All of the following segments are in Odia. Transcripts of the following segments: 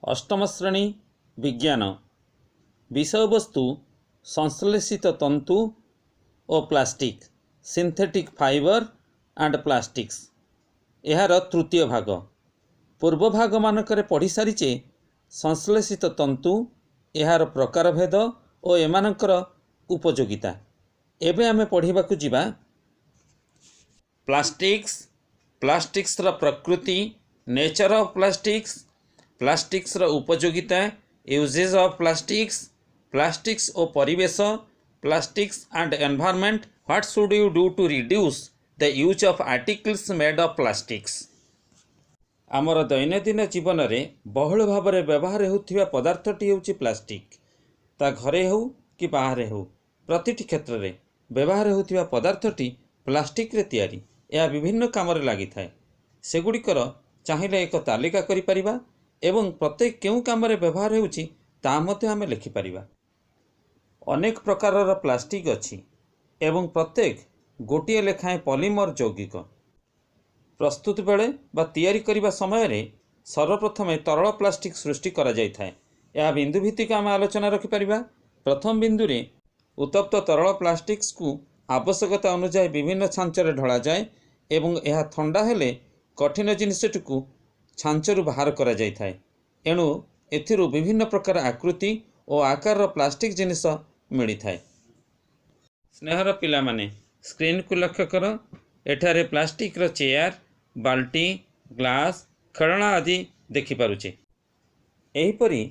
ଅଷ୍ଟମ ଶ୍ରେଣୀ ବିଜ୍ଞାନ, ବିଷୟବସ୍ତୁ ସଂଶ୍ଳେଷିତ ତନ୍ତୁ ଓ plastic, synthetic fibre and plastics, ଏହାର ତୃତୀୟ ଭାଗ। ପୂର୍ବ ଭାଗମାନଙ୍କରେ ପଢ଼ି ସାରିଛେ ସଂଶ୍ଳେଷିତ ତନ୍ତୁ, ଏହାର ପ୍ରକାରଭେଦ ଓ ଏମାନଙ୍କର ଉପଯୋଗିତା। ଏବେ ଆମେ ପଢ଼ିବାକୁ ଯିବା ପ୍ଲାଷ୍ଟିକ୍ସ, ପ୍ଲାଷ୍ଟିକ୍ସର ପ୍ରକୃତି, ନେଚର ଅଫ୍ ପ୍ଲାଷ୍ଟିକ୍ସ, ପ୍ଲାଷ୍ଟିକ୍ସର ଉପଯୋଗିତା, ୟୁଜେସ୍ ଅଫ୍ ପ୍ଲାଷ୍ଟିକ୍ସ, ପ୍ଲାଷ୍ଟିକ୍ସ ଓ ପରିବେଶ, plastics and environment, what should you do to reduce the use of articles made of plastics. ଆମର ଦୈନନ୍ଦିନ ଜୀବନରେ ବହୁଳ ଭାବରେ ବ୍ୟବହାର ହେଉଥିବା ପଦାର୍ଥଟି ହେଉଛି ପ୍ଲାଷ୍ଟିକ୍। ତା ଘରେ ହେଉ କି ବାହାରେ ହେଉ, ପ୍ରତିଟି କ୍ଷେତ୍ରରେ ବ୍ୟବହାର ହେଉଥିବା ପଦାର୍ଥଟି ପ୍ଲାଷ୍ଟିକ୍ରେ ତିଆରି। ଏହା ବିଭିନ୍ନ କାମରେ ଲାଗିଥାଏ। ସେଗୁଡ଼ିକର ଚାହିଁଲେ ଏକ ତାଲିକା କରିପାରିବା ଏବଂ ପ୍ରତ୍ୟେକ କେଉଁ କାମରେ ବ୍ୟବହାର ହେଉଛି ତାହା ମଧ୍ୟ ଆମେ ଲେଖିପାରିବା। ଅନେକ ପ୍ରକାରର ପ୍ଲାଷ୍ଟିକ୍ ଅଛି ଏବଂ ପ୍ରତ୍ୟେକ ଗୋଟିଏ ଲେଖାଏଁ ପଲିମର ଯୌଗିକ। ପ୍ରସ୍ତୁତ ବେଳେ ବା ତିଆରି କରିବା ସମୟରେ ସର୍ବପ୍ରଥମେ ତରଳ ପ୍ଲାଷ୍ଟିକ୍ ସୃଷ୍ଟି କରାଯାଇଥାଏ। ଏହା ବିନ୍ଦୁ ଭିତ୍ତିକ ଆମେ ଆଲୋଚନା ରଖିପାରିବା। ପ୍ରଥମ ବିନ୍ଦୁରେ ଉତ୍ତପ୍ତ ତରଳ ପ୍ଲାଷ୍ଟିକ୍ସକୁ ଆବଶ୍ୟକତା ଅନୁଯାୟୀ ବିଭିନ୍ନ ଛାଞ୍ଚରେ ଢଳାଯାଏ ଏବଂ ଏହା ଥଣ୍ଡା ହେଲେ କଠିନ ଜିନିଷଟିକୁ ଛାଞ୍ଚରୁ ବାହାର କରାଯାଇଥାଏ। ଏଣୁ ଏଥିରୁ ବିଭିନ୍ନ ପ୍ରକାର ଆକୃତି ଓ ଆକାରର ପ୍ଲାଷ୍ଟିକ୍ ଜିନିଷ ମିଳିଥାଏ। ସ୍ନେହର ପିଲାମାନେ, ସ୍କ୍ରିନ୍କୁ ଲକ୍ଷ୍ୟ କର। ଏଠାରେ ପ୍ଲାଷ୍ଟିକ୍ର ଚେୟାର, ବାଲ୍ଟି, ଗ୍ଲାସ୍, ଖେଳଣା ଆଦି ଦେଖିପାରୁଛେ। ଏହିପରି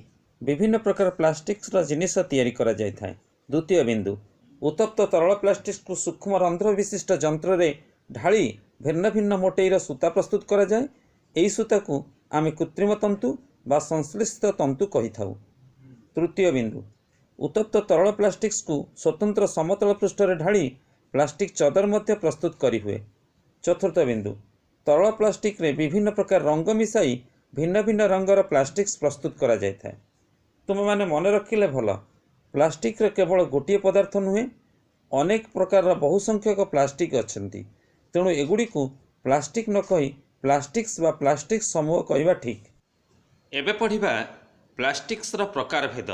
ବିଭିନ୍ନ ପ୍ରକାର ପ୍ଲାଷ୍ଟିକ୍ସର ଜିନିଷ ତିଆରି କରାଯାଇଥାଏ। ଦ୍ୱିତୀୟ ବିନ୍ଦୁ, ଉତ୍ତପ୍ତ ତରଳ ପ୍ଲାଷ୍ଟିକ୍ସକୁ ସୂକ୍ଷ୍ମ ରନ୍ଧ୍ର ବିଶିଷ୍ଟ ଯନ୍ତ୍ରରେ ଢାଳି ଭିନ୍ନ ଭିନ୍ନ ମୋଟେଇର ସୂତା ପ୍ରସ୍ତୁତ କରାଯାଏ। ଏହି ସୂତାକୁ ଆମେ କୃତ୍ରିମ ତନ୍ତୁ ବା ସଂଶ୍ଳିଷ୍ଟ ତନ୍ତୁ କହିଥାଉ। ତୃତୀୟ ବିନ୍ଦୁ, ଉତ୍ତପ୍ତ ତରଳ ପ୍ଲାଷ୍ଟିକ୍ସକୁ ସ୍ୱତନ୍ତ୍ର ସମତଳ ପୃଷ୍ଠରେ ଢାଳି ପ୍ଲାଷ୍ଟିକ୍ ଚଦର ମଧ୍ୟ ପ୍ରସ୍ତୁତ କରିହୁଏ। ଚତୁର୍ଥ ବିନ୍ଦୁ, ତରଳ ପ୍ଲାଷ୍ଟିକ୍ରେ ବିଭିନ୍ନ ପ୍ରକାର ରଙ୍ଗ ମିଶାଇ ଭିନ୍ନ ଭିନ୍ନ ରଙ୍ଗର ପ୍ଲାଷ୍ଟିକ୍ସ ପ୍ରସ୍ତୁତ କରାଯାଇଥାଏ। ତୁମେମାନେ ମନେ ରଖିଲେ ଭଲ, ପ୍ଲାଷ୍ଟିକ୍ର କେବଳ ଗୋଟିଏ ପଦାର୍ଥ ନୁହେଁ, ଅନେକ ପ୍ରକାରର ବହୁ ସଂଖ୍ୟକ ପ୍ଲାଷ୍ଟିକ୍ ଅଛନ୍ତି। ତେଣୁ ଏଗୁଡ଼ିକୁ ପ୍ଲାଷ୍ଟିକ୍ ନ କହି ପ୍ଲାଷ୍ଟିକ୍ସ ବା ପ୍ଲାଷ୍ଟିକ୍ ସମୂହ କହିବା ଠିକ୍। ଏବେ ପଢ଼ିବା ପ୍ଲାଷ୍ଟିକ୍ସର ପ୍ରକାରଭେଦ,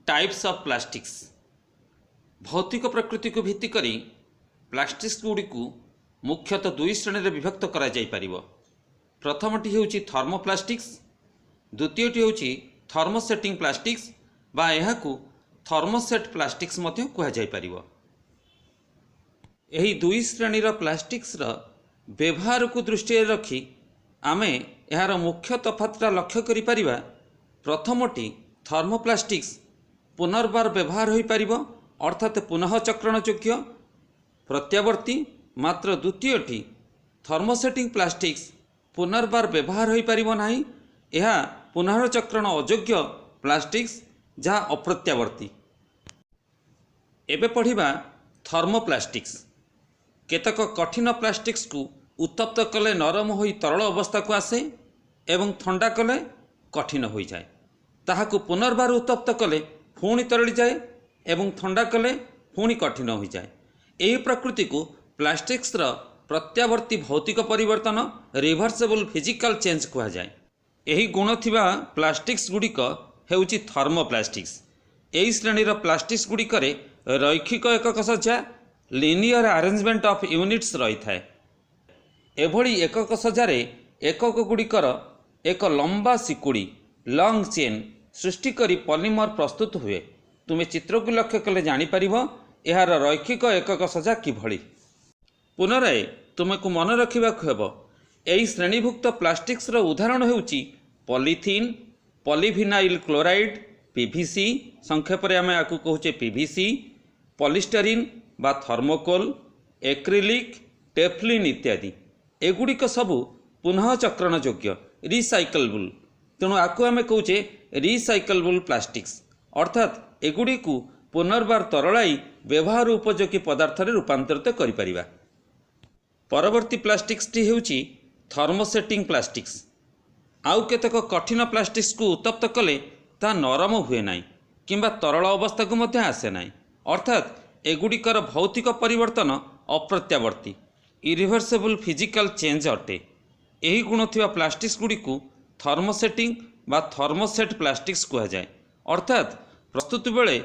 ଟାଇପ୍ସ ଅଫ୍ ପ୍ଲାଷ୍ଟିକ୍ସ। ଭୌତିକ ପ୍ରକୃତିକୁ ଭିତ୍ତି କରି ପ୍ଲାଷ୍ଟିକ୍ସ ଗୁଡ଼ିକୁ ମୁଖ୍ୟତଃ ଦୁଇ ଶ୍ରେଣୀରେ ବିଭକ୍ତ କରାଯାଇପାରିବ। ପ୍ରଥମଟି ହେଉଛି ଥର୍ମୋପ୍ଲାଷ୍ଟିକ୍ସ, ଦ୍ୱିତୀୟଟି ହେଉଛି ଥର୍ମୋସେଟିଂ ପ୍ଲାଷ୍ଟିକ୍ସ ବା ଏହାକୁ ଥର୍ମୋସେଟ୍ ପ୍ଲାଷ୍ଟିକ୍ସ ମଧ୍ୟ କୁହାଯାଇପାରିବ। ଏହି ଦୁଇ ଶ୍ରେଣୀର ପ୍ଲାଷ୍ଟିକ୍ସର ବ୍ୟବହାରକୁ ଦୃଷ୍ଟିରେ ରଖି ଆମେ ଏହାର ମୁଖ୍ୟ ତଫାତଟା ଲକ୍ଷ୍ୟ କରିପାରିବା। ପ୍ରଥମଟି ଥର୍ମୋପ୍ଲାଷ୍ଟିକ୍ସ ପୁନର୍ବାର ବ୍ୟବହାର ହୋଇପାରିବ, ଅର୍ଥାତ୍ ପୁନଃଚକ୍ରଣ ଯୋଗ୍ୟ, ପ୍ରତ୍ୟାବର୍ତ୍ତୀ। ମାତ୍ର ଦ୍ୱିତୀୟଟି ଥର୍ମୋସେଟିଂ ପ୍ଲାଷ୍ଟିକ୍ସ ପୁନର୍ବାର ବ୍ୟବହାର ହୋଇପାରିବ ନାହିଁ। ଏହା ପୁନଃଚକ୍ରଣ ଅଯୋଗ୍ୟ ପ୍ଲାଷ୍ଟିକ୍ସ, ଯାହା ଅପ୍ରତ୍ୟାବର୍ତ୍ତୀ। ଏବେ ପଢ଼ିବା ଥର୍ମୋପ୍ଲାଷ୍ଟିକ୍ସ। କେତେକ କଠିନ ପ୍ଲାଷ୍ଟିକ୍ସକୁ ଉତ୍ତପ୍ତ କଲେ ନରମ ହୋଇ ତରଳ ଅବସ୍ଥାକୁ ଆସେ ଏବଂ ଥଣ୍ଡା କଲେ କଠିନ ହୋଇଯାଏ। ତାହାକୁ ପୁନର୍ବାର ଉତ୍ତପ୍ତ କଲେ ପୁଣି ତରଳିଯାଏ ଏବଂ ଥଣ୍ଡା କଲେ ପୁଣି କଠିନ ହୋଇଯାଏ। ଏହି ପ୍ରକୃତିକୁ ପ୍ଲାଷ୍ଟିକ୍ସର ପ୍ରତ୍ୟାବର୍ତ୍ତୀ ଭୌତିକ ପରିବର୍ତ୍ତନ, ରିଭର୍ସେବଲ୍ ଫିଜିକାଲ୍ ଚେଞ୍ଜ କୁହାଯାଏ। ଏହି ଗୁଣ ଥିବା ପ୍ଲାଷ୍ଟିକ୍ସ ଗୁଡ଼ିକ ହେଉଛି ଥର୍ମୋପ୍ଲାଷ୍ଟିକ୍ସ। ଏହି ଶ୍ରେଣୀର ପ୍ଲାଷ୍ଟିକ୍ସ ଗୁଡ଼ିକରେ ରୈଖିକ ଏକକ ସଜ୍ଜା, ଲିନିୟର ଆରେଞ୍ଜମେଣ୍ଟ ଅଫ୍ ୟୁନିଟ୍ସ ରହିଥାଏ। ଏଭଳି ଏକକ ସଜ୍ଜାରେ ଏକକ ଗୁଡ଼ିକର ଏକ ଲମ୍ବା ଶିକୁଳି, ଲଙ୍ଗ ଚେନ୍ ସୃଷ୍ଟି କରି ପଲିମର ପ୍ରସ୍ତୁତ ହୁଏ। ତୁମେ ଚିତ୍ରକୁ ଲକ୍ଷ୍ୟ କଲେ ଜାଣିପାରିବ ଏହାର ରୈଖିକ ଏକକ ସଜ୍ଜା କିଭଳି। ପୁନରାୟ ତୁମକୁ ମନେ ରଖିବାକୁ ହେବ, ଏହି ଶ୍ରେଣୀଭୁକ୍ତ ପ୍ଲାଷ୍ଟିକ୍ସର ଉଦାହରଣ ହେଉଛି ପଲିଥିନ୍, ପଲିଭିନାଇଲ୍ କ୍ଲୋରାଇଡ୍ ପିଭିସି, ସଂକ୍ଷେପରେ ଆମେ ଆକୁ କହୁଛେ ପିଭିସି, ପଲିଷ୍ଟରିନ୍ ବା ଥର୍ମୋକୋଲ, ଏକ୍ରିଲିକ୍, ଟେଫ୍ଲିନ୍ ଇତ୍ୟାଦି। ଏଗୁଡ଼ିକ ସବୁ ପୁନଃଚକ୍ରଣ ଯୋଗ୍ୟ, ରିସାଇକଲବୁଲ୍। ତେଣୁ ଆକୁ ଆମେ କହୁଛେ ରିସାଇକଲବୁଲ୍ ପ୍ଲାଷ୍ଟିକ୍ସ, ଅର୍ଥାତ୍ ଏଗୁଡ଼ିକୁ ପୁନର୍ବାର ତରଳାଇ ବ୍ୟବହାର ଉପଯୋଗୀ ପଦାର୍ଥରେ ରୂପାନ୍ତରିତ କରିପାରିବା। ପରବର୍ତ୍ତୀ ପ୍ଲାଷ୍ଟିକ୍ସଟି ହେଉଛି ଥର୍ମୋସେଟିଂ ପ୍ଲାଷ୍ଟିକ୍ସ। ଆଉ କେତେକ କଠିନ ପ୍ଲାଷ୍ଟିକ୍ସକୁ ଉତ୍ତପ୍ତ କଲେ ତାହା ନରମ ହୁଏ ନାହିଁ କିମ୍ବା ତରଳ ଅବସ୍ଥାକୁ ମଧ୍ୟ ଆସେ ନାହିଁ, ଅର୍ଥାତ୍ ଏଗୁଡ଼ିକର ଭୌତିକ ପରିବର୍ତ୍ତନ ଅପ୍ରତ୍ୟାବର୍ତ୍ତୀ, ଇରିଭର୍ସେବୁଲ୍ ଫିଜିକାଲ୍ ଚେଞ୍ଜ ଅଟେ। ଏହି ଗୁଣ ଥିବା ପ୍ଲାଷ୍ଟିକ୍ସ ଗୁଡ଼ିକୁ ଥର୍ମୋସେଟିଂ ବା ଥର୍ମୋସେଟ୍ ପ୍ଲାଷ୍ଟିକ୍ସ କୁହାଯାଏ। ଅର୍ଥାତ୍ ପ୍ରସ୍ତୁତି ବେଳେ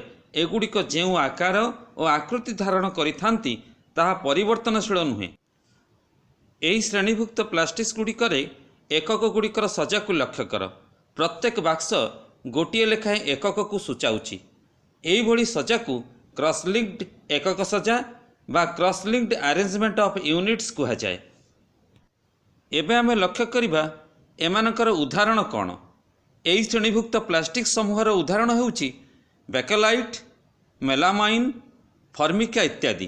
ଏଗୁଡ଼ିକ ଯେଉଁ ଆକାର ଓ ଆକୃତି ଧାରଣ କରିଥାନ୍ତି, ତାହା ପରିବର୍ତ୍ତନଶୀଳ ନୁହେଁ। ଏହି ଶ୍ରେଣୀଭୁକ୍ତ ପ୍ଲାଷ୍ଟିକ୍ସ ଗୁଡ଼ିକରେ ଏକକ ଗୁଡ଼ିକର ସଜାକୁ ଲକ୍ଷ୍ୟ କର। ପ୍ରତ୍ୟେକ ବାକ୍ସ ଗୋଟିଏ ଲେଖାଏଁ ଏକକକୁ ସୂଚାଉଛି। ଏହିଭଳି ସଜାକୁ କ୍ରସ୍ଲିଙ୍କଡ୍ ଏକକ ସଜା ବା କ୍ରସ୍ଲିଙ୍କଡ୍ ଆରେଞ୍ଜମେଣ୍ଟ ଅଫ୍ ୟୁନିଟ୍ସ କୁହାଯାଏ। ଏବେ ଆମେ ଲକ୍ଷ୍ୟ କରିବା ଏମାନଙ୍କର ଉଦାହରଣ କ'ଣ। ଏହି ଶ୍ରେଣୀଭୁକ୍ତ ପ୍ଲାଷ୍ଟିକ୍ ସମୂହର ଉଦାହରଣ ହେଉଛି ବେକେଲାଇଟ୍, ମେଲାମାଇନ୍, ଫର୍ମିକା ଇତ୍ୟାଦି।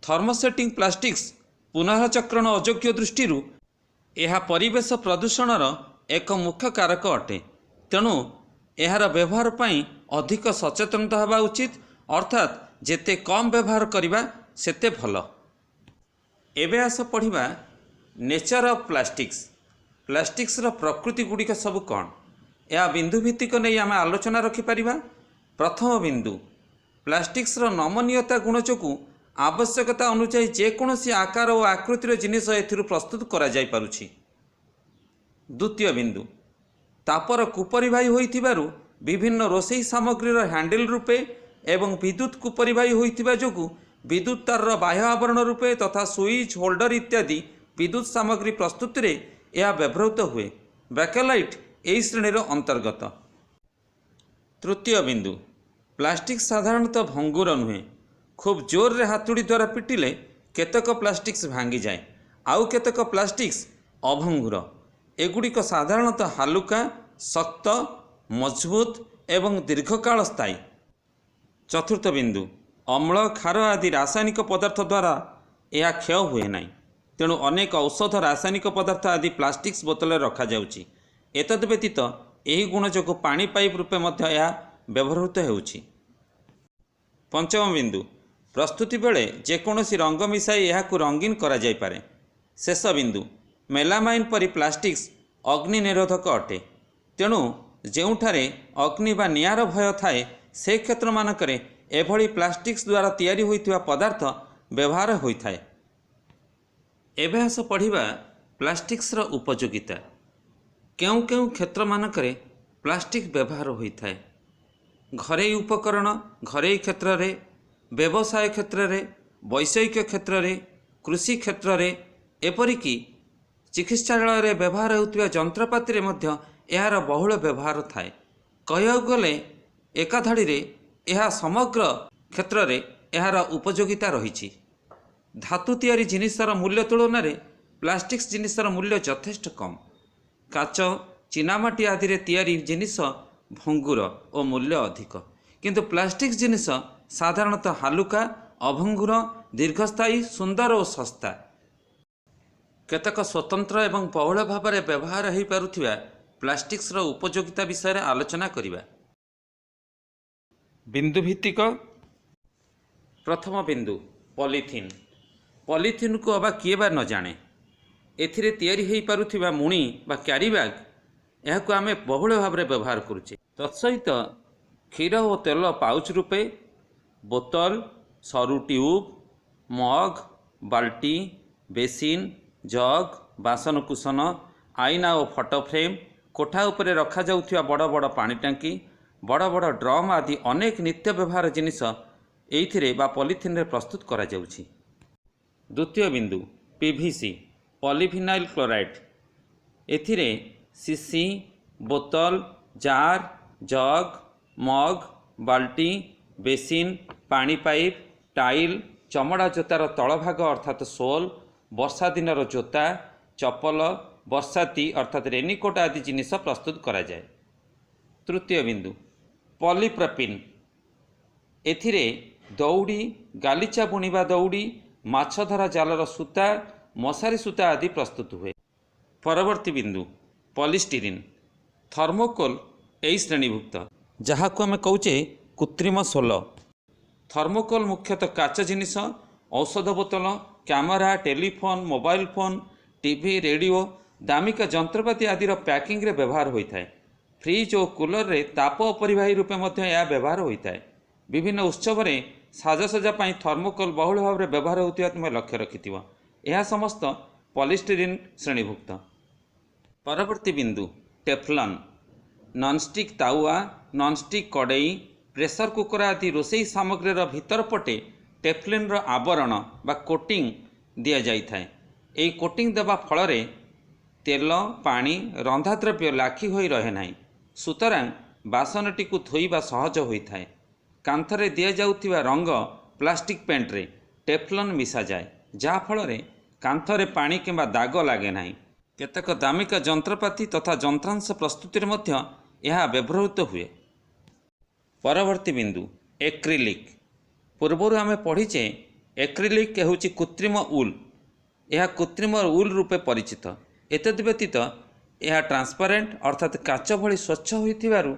ଥର୍ମୋସେଟିଂ ପ୍ଲାଷ୍ଟିକ୍ସ ପୁନଃଚକ୍ରଣ ଅଯୋଗ୍ୟ ଦୃଷ୍ଟିରୁ ଏହା ପରିବେଶ ପ୍ରଦୂଷଣର ଏକ ମୁଖ୍ୟ କାରକ ଅଟେ। ତେଣୁ ଏହାର ବ୍ୟବହାର ପାଇଁ ଅଧିକ ସଚେତନତା ହେବା ଉଚିତ, ଅର୍ଥାତ୍ ଯେତେ କମ୍ ବ୍ୟବହାର କରିବା ସେତେ ଭଲ। ଏବେ ଆସ ପଢ଼ିବା ନେଚର ଅଫ୍ ପ୍ଲାଷ୍ଟିକ୍ସ। ପ୍ଲାଷ୍ଟିକ୍ସର ପ୍ରକୃତି ଗୁଡ଼ିକ ସବୁ କ'ଣ? ଏହା ବିନ୍ଦୁ ଭିତ୍ତିକ ନେଇ ଆମେ ଆଲୋଚନା ରଖିପାରିବା। ପ୍ରଥମ ବିନ୍ଦୁ, ପ୍ଲାଷ୍ଟିକ୍ସର ନମନୀୟତା ଗୁଣ ଯୋଗୁଁ ଆବଶ୍ୟକତା ଅନୁଯାୟୀ ଯେକୌଣସି ଆକାର ଓ ଆକୃତିର ଜିନିଷ ଏଥିରୁ ପ୍ରସ୍ତୁତ କରାଯାଇପାରୁଛି। ଦ୍ୱିତୀୟ ବିନ୍ଦୁ, ତାପର କୁପରିବାହୀ ହୋଇଥିବାରୁ ବିଭିନ୍ନ ରୋଷେଇ ସାମଗ୍ରୀର ହ୍ୟାଣ୍ଡେଲ ରୂପେ ଏବଂ ବିଦ୍ୟୁତ କୁପରିବାହୀ ହୋଇଥିବା ଯୋଗୁଁ ବିଦ୍ୟୁତ ତାରର ବାହ୍ୟ ଆବରଣ ରୂପେ ତଥା ସୁଇଚ୍, ହୋଲ୍ଡର ଇତ୍ୟାଦି ବିଦ୍ୟୁତ ସାମଗ୍ରୀ ପ୍ରସ୍ତୁତିରେ ଏହା ବ୍ୟବହୃତ ହୁଏ। ବ୍ୟାକେଲାଇଟ୍ ଏହି ଶ୍ରେଣୀର ଅନ୍ତର୍ଗତ। ତୃତୀୟ ବିନ୍ଦୁ, ପ୍ଲାଷ୍ଟିକ୍ ସାଧାରଣତଃ ଭଙ୍ଗୁର ନୁହେଁ। ଖୁବ୍ ଜୋରରେ ହାତୁଡ଼ି ଦ୍ୱାରା ପିଟିଲେ କେତେକ ପ୍ଲାଷ୍ଟିକ୍ସ ଭାଙ୍ଗିଯାଏ, ଆଉ କେତେକ ପ୍ଲାଷ୍ଟିକ୍ସ ଅଭଙ୍ଗୁର। ଏଗୁଡ଼ିକ ସାଧାରଣତଃ ହାଲୁକା, ଶକ୍ତ, ମଜବୁତ ଏବଂ ଦୀର୍ଘକାଳ ସ୍ଥାୟୀ। ଚତୁର୍ଥ ବିନ୍ଦୁ, ଅମ୍ଳ, ଖାର ଆଦି ରାସାୟନିକ ପଦାର୍ଥ ଦ୍ୱାରା ଏହା କ୍ଷୟ ହୁଏ ନାହିଁ। ତେଣୁ ଅନେକ ଔଷଧ, ରାସାୟନିକ ପଦାର୍ଥ ଆଦି ପ୍ଲାଷ୍ଟିକ୍ସ ବୋତଲରେ ରଖାଯାଉଛି। ଏତଦ୍ ବ୍ୟତୀତ ଏହି ଗୁଣ ଯୋଗୁଁ ପାଣି ପାଇପ୍ ରୂପେ ମଧ୍ୟ ଏହା ବ୍ୟବହୃତ ହେଉଛି। ପଞ୍ଚମ ବିନ୍ଦୁ, ପ୍ରସ୍ତୁତି ବେଳେ ଯେକୌଣସି ରଙ୍ଗ ମିଶାଇ ଏହାକୁ ରଙ୍ଗୀନ କରାଯାଇପାରେ। ଶେଷ ବିନ୍ଦୁ, ମେଲାମାଇନ୍ ପରି ପ୍ଲାଷ୍ଟିକ୍ସ ଅଗ୍ନି ନିରୋଧକ ଅଟେ। ତେଣୁ ଯେଉଁଠାରେ ଅଗ୍ନି ବା ନିଆଁର ଭୟ ଥାଏ, ସେ କ୍ଷେତ୍ରମାନଙ୍କରେ ଏଭଳି ପ୍ଲାଷ୍ଟିକ୍ସ ଦ୍ୱାରା ତିଆରି ହୋଇଥିବା ପଦାର୍ଥ ବ୍ୟବହାର ହୋଇଥାଏ। ଏବେ ଆସ ପଢ଼ିବା ପ୍ଲାଷ୍ଟିକ୍ସର ଉପଯୋଗିତା। କେଉଁ କେଉଁ କ୍ଷେତ୍ରମାନଙ୍କରେ ପ୍ଲାଷ୍ଟିକ୍ ବ୍ୟବହାର ହୋଇଥାଏ? ଘରୋଇ ଉପକରଣ, ଘରୋଇ କ୍ଷେତ୍ରରେ, ବ୍ୟବସାୟ କ୍ଷେତ୍ରରେ, ବୈଷୟିକ କ୍ଷେତ୍ରରେ, କୃଷି କ୍ଷେତ୍ରରେ, ଏପରିକି ଚିକିତ୍ସାଳୟରେ ବ୍ୟବହାର ହେଉଥିବା ଯନ୍ତ୍ରପାତିରେ ମଧ୍ୟ ଏହାର ବହୁଳ ବ୍ୟବହାର ଥାଏ। କହିବାକୁ ଗଲେ ଏକାଧାଡ଼ିରେ ଏହା ସମଗ୍ର କ୍ଷେତ୍ରରେ ଏହାର ଉପଯୋଗିତା ରହିଛି। ଧାତୁ ତିଆରି ଜିନିଷର ମୂଲ୍ୟ ତୁଳନାରେ ପ୍ଲାଷ୍ଟିକ୍ସ ଜିନିଷର ମୂଲ୍ୟ ଯଥେଷ୍ଟ କମ୍। କାଚ, ଚିନାମାଟି ଆଦିରେ ତିଆରି ଜିନିଷ ଭଙ୍ଗୁର ଓ ମୂଲ୍ୟ ଅଧିକ, କିନ୍ତୁ ପ୍ଲାଷ୍ଟିକ୍ସ ଜିନିଷ ସାଧାରଣତଃ ହାଲୁକା, ଅଭଙ୍ଗୁର, ଦୀର୍ଘସ୍ଥାୟୀ, ସୁନ୍ଦର ଓ ଶସ୍ତା। କେତେକ ସ୍ୱତନ୍ତ୍ର ଏବଂ ବହୁଳ ଭାବରେ ବ୍ୟବହାର ହୋଇପାରୁଥିବା ପ୍ଲାଷ୍ଟିକ୍ସର ଉପଯୋଗିତା ବିଷୟରେ ଆଲୋଚନା କରିବା। ବିନ୍ଦୁ ଭିତ୍ତିକ ପ୍ରଥମ ବିନ୍ଦୁ, ପଲିଥିନ୍। ପଲିଥିନ୍କୁ ଅବା କିଏ ବା ନ ଜାଣେ? ଏଥିରେ ତିଆରି ହୋଇପାରୁଥିବା ମୁଣି ବା କ୍ୟାରି ବ୍ୟାଗ୍, ଏହାକୁ ଆମେ ବହୁଳ ଭାବରେ ବ୍ୟବହାର କରୁଛେ। ତତ୍ସହିତ କ୍ଷୀର ଓ ତେଲ ପାଉଚ୍ ରୂପେ, ବୋତଲ, ସରୁ ଟ୍ୟୁବ୍, ମଗ୍, ବାଲ୍ଟି, ବେସିନ୍, ଜଗ୍, ବାସନକୁସନ, ଆଇନା ଓ ଫଟୋ ଫ୍ରେମ୍, କୋଠା ଉପରେ ରଖାଯାଉଥିବା ବଡ଼ ବଡ଼ ପାଣି ଟାଙ୍କି, ବଡ଼ ବଡ଼ ଡ୍ରମ୍ ଆଦି ଅନେକ ନିତ୍ୟ ବ୍ୟବହାର ଜିନିଷ ଏଇଥିରେ ବା ପଲିଥିନ୍ରେ ପ୍ରସ୍ତୁତ କରାଯାଉଛି। ଦ୍ୱିତୀୟ ବିନ୍ଦୁ, ପିଭିସି, ପଲିଭିନାଇଲ୍ କ୍ଲୋରାଇଡ଼୍। ଏଥିରେ ଶିଶି, ବୋତଲ, ଜାର୍, ଜଗ୍, ମଗ୍, ବାଲ୍ଟି, ବେସିନ୍, ପାଣି ପାଇପ୍, ଟାଇଲ୍, ଚମଡ଼ା ଜୋତାର ତଳଭାଗ ଅର୍ଥାତ୍ ସୋଲ୍, ବର୍ଷା ଦିନର ଜୋତା, ଚପଲ, ବର୍ଷାତି ଅର୍ଥାତ୍ ରେନିକୋଟ୍ ଆଦି ଜିନିଷ ପ୍ରସ୍ତୁତ କରାଯାଏ। ତୃତୀୟ ବିନ୍ଦୁ, ପଲିପ୍ରପିନ୍। ଏଥିରେ ଦଉଡ଼ି, ଗାଲିଚା ବୁଣିବା ଦଉଡ଼ି, ମାଛ ଧରା ଜାଲର ସୂତା, ମଶାରୀ ସୂତା ଆଦି ପ୍ରସ୍ତୁତ ହୁଏ। ପରବର୍ତ୍ତୀ ବିନ୍ଦୁ, ପଲିଷ୍ଟିରିନ୍। ଥର୍ମୋକୋଲ୍ ଏହି ଶ୍ରେଣୀଭୁକ୍ତ, ଯାହାକୁ ଆମେ କହୁଛେ କୃତ୍ରିମ ସୋଲ। ଥର୍ମୋକୋଲ୍ ମୁଖ୍ୟତଃ କାଚ ଜିନିଷ, ଔଷଧ ବୋତଲ, camera, telephone, mobile phone, TV, radio, ଦାମିକା ଯନ୍ତ୍ରପାତି ଆଦିର ପ୍ୟାକିଂରେ ବ୍ୟବହାର ହୋଇଥାଏ। ଫ୍ରିଜ୍ ଓ କୁଲରରେ ତାପ ଅପରିବାହୀ ରୂପେ ମଧ୍ୟ ଏହା ବ୍ୟବହାର ହୋଇଥାଏ। ବିଭିନ୍ନ ଉତ୍ସବରେ ସାଜସଜ୍ଜା ପାଇଁ ଥର୍ମୋକୋଲ୍ ବହୁଳ ଭାବରେ ବ୍ୟବହାର ହେଉଥିବା ତୁମେ ଲକ୍ଷ୍ୟ ରଖିଥିବ। ଏହା ସମସ୍ତ ପଲିଷ୍ଟିରିନ୍ ଶ୍ରେଣୀଭୁକ୍ତ। ପରବର୍ତ୍ତୀ ବିନ୍ଦୁ, ଟେଫ୍ଲନ୍। ନନ୍ଷ୍ଟିକ୍ ତାୱା, ନନ୍ଷ୍ଟିକ୍ କଡ଼େଇ, ପ୍ରେସର କୁକର ଆଦି ରୋଷେଇ ସାମଗ୍ରୀର ଭିତର ପଟେ ଟେଫ୍ଲନ୍ର ଆବରଣ ବା କୋଟିଂ ଦିଆଯାଇଥାଏ। ଏହି କୋଟିଂ ଦେବା ଫଳରେ ତେଲ, ପାଣି, ରନ୍ଧା ଦ୍ରବ୍ୟ ଲାଖି ହୋଇ ରହେ ନାହିଁ। ସୁତରାଂ ବାସନଟିକୁ ଧୋଇବା ସହଜ ହୋଇଥାଏ। କାନ୍ଥରେ ଦିଆଯାଉଥିବା ରଙ୍ଗ ପ୍ଲାଷ୍ଟିକ୍ ପେଣ୍ଟରେ ଟେଫ୍ଲନ୍ ମିଶାଯାଏ, ଯାହାଫଳରେ କାନ୍ଥରେ ପାଣି କିମ୍ବା ଦାଗ ଲାଗେ ନାହିଁ। କେତେକ ଦାମିକା ଯନ୍ତ୍ରପାତି ତଥା ଯନ୍ତ୍ରାଂଶ ପ୍ରସ୍ତୁତିରେ ମଧ୍ୟ ଏହା ବ୍ୟବହୃତ ହୁଏ। ପରବର୍ତ୍ତୀ ବିନ୍ଦୁ ଏକ୍ରିଲିକ୍। ପୂର୍ବରୁ ଆମେ ପଢ଼ିଛେ, ଏକ୍ରିଲିକ୍ ହେଉଛି କୃତ୍ରିମ ଉଲ୍। ଏହା କୃତ୍ରିମ ଉଲ୍ ରୂପେ ପରିଚିତ। ଏତଦ୍ ବ୍ୟତୀତ ଏହା ଟ୍ରାନ୍ସପାରେଣ୍ଟ, ଅର୍ଥାତ୍ କାଚ ଭଳି ସ୍ୱଚ୍ଛ ହୋଇଥିବାରୁ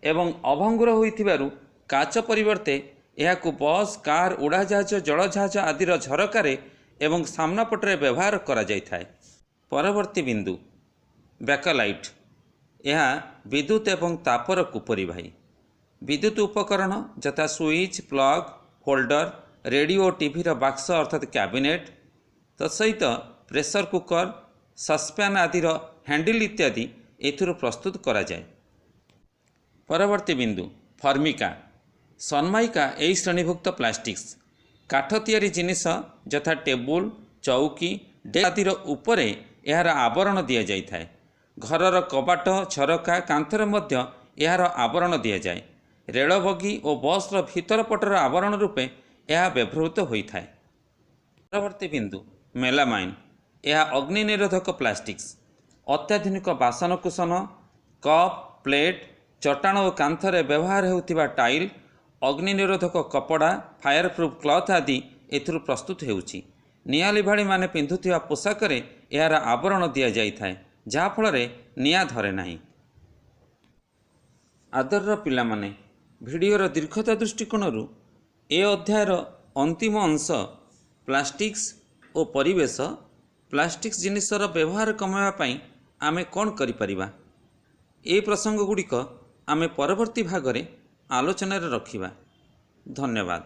ଏବଂ ଅଭଙ୍ଗୁର ହୋଇଥିବାରୁ କାଚ ପରିବର୍ତ୍ତେ ଏହାକୁ ବସ୍, କାର୍, ଉଡ଼ାଜାହାଜ, ଜଳଜାହାଜ ଆଦିର ଝରକାରେ ଏବଂ ସାମ୍ନା ପଟରେ ବ୍ୟବହାର କରାଯାଇଥାଏ। ପରବର୍ତ୍ତୀ ବିନ୍ଦୁ ବ୍ୟାକାଲାଇଟ୍। ଏହା ବିଦ୍ୟୁତ୍ ଏବଂ ତାପର କୁପରିବାହୀ। ବିଦ୍ୟୁତ୍ ଉପକରଣ ଯଥା ସୁଇଚ୍, ପ୍ଲଗ୍, ହୋଲ୍ଡର, ରେଡ଼ିଓ, ଟିଭିର ବାକ୍ସ ଅର୍ଥାତ୍ କ୍ୟାବିନେଟ୍, ତତ୍ସହିତ ପ୍ରେସର କୁକର, ସସ୍ପ୍ୟାନ୍ ଆଦିର ହ୍ୟାଣ୍ଡିଲ୍ ଇତ୍ୟାଦି ଏଥିରୁ ପ୍ରସ୍ତୁତ କରାଯାଏ। ପରବର୍ତ୍ତୀ ବିନ୍ଦୁ ଫର୍ମିକା। ସନମାଇକା ଏହି ଶ୍ରେଣୀଭୁକ୍ତ ପ୍ଲାଷ୍ଟିକ୍ସ। କାଠ ତିଆରି ଜିନିଷ ଯଥା ଟେବୁଲ, ଚଉକି, ଡେସ୍କ ଆଦିର ଉପରେ ଏହାର ଆବରଣ ଦିଆଯାଇଥାଏ। ଘରର କବାଟ, ଝରକା, କାନ୍ଥରେ ମଧ୍ୟ ଏହାର ଆବରଣ ଦିଆଯାଏ। ରେଳ ବଗି ଓ ବସ୍ର ଭିତର ପଟର ଆବରଣ ରୂପେ ଏହା ବ୍ୟବହୃତ ହୋଇଥାଏ। ପରବର୍ତ୍ତୀ ବିନ୍ଦୁ ମେଲାମାଇନ୍। ଏହା ଅଗ୍ନି ନିରୋଧକ ପ୍ଲାଷ୍ଟିକ୍ସ। ଅତ୍ୟାଧୁନିକ ବାସନକୁସନ, କପ୍, ପ୍ଲେଟ୍, ଚଟାଣ ଓ କାନ୍ଥରେ ବ୍ୟବହାର ହେଉଥିବା ଟାଇଲ୍, ଅଗ୍ନି ନିରୋଧକ କପଡ଼ା, ଫାୟାର ପ୍ରୁଫ୍ କ୍ଲଥ୍ ଆଦି ଏଥିରୁ ପ୍ରସ୍ତୁତ ହେଉଛି। ନିଆଁ ଲିଭାଳିମାନେ ପିନ୍ଧୁଥିବା ପୋଷାକରେ ଏହାର ଆବରଣ ଦିଆଯାଇଥାଏ, ଯାହାଫଳରେ ନିଆଁ ଧରେ ନାହିଁ। ଆଦରର ପିଲାମାନେ, ଭିଡ଼ିଓର ଦୀର୍ଘତା ଦୃଷ୍ଟିକୋଣରୁ ଏ ଅଧ୍ୟାୟର ଅନ୍ତିମ ଅଂଶ ପ୍ଲାଷ୍ଟିକ୍ସ ଓ ପରିବେଶ, ପ୍ଲାଷ୍ଟିକ୍ସ ଜିନିଷର ବ୍ୟବହାର କମାଇବା ପାଇଁ ଆମେ କ'ଣ କରିପାରିବା, ଏ ପ୍ରସଙ୍ଗ ଗୁଡ଼ିକ ଆମେ ପରବର୍ତ୍ତୀ ଭାଗରେ ଆଲୋଚନାରେ ରଖିବା। ଧନ୍ୟବାଦ।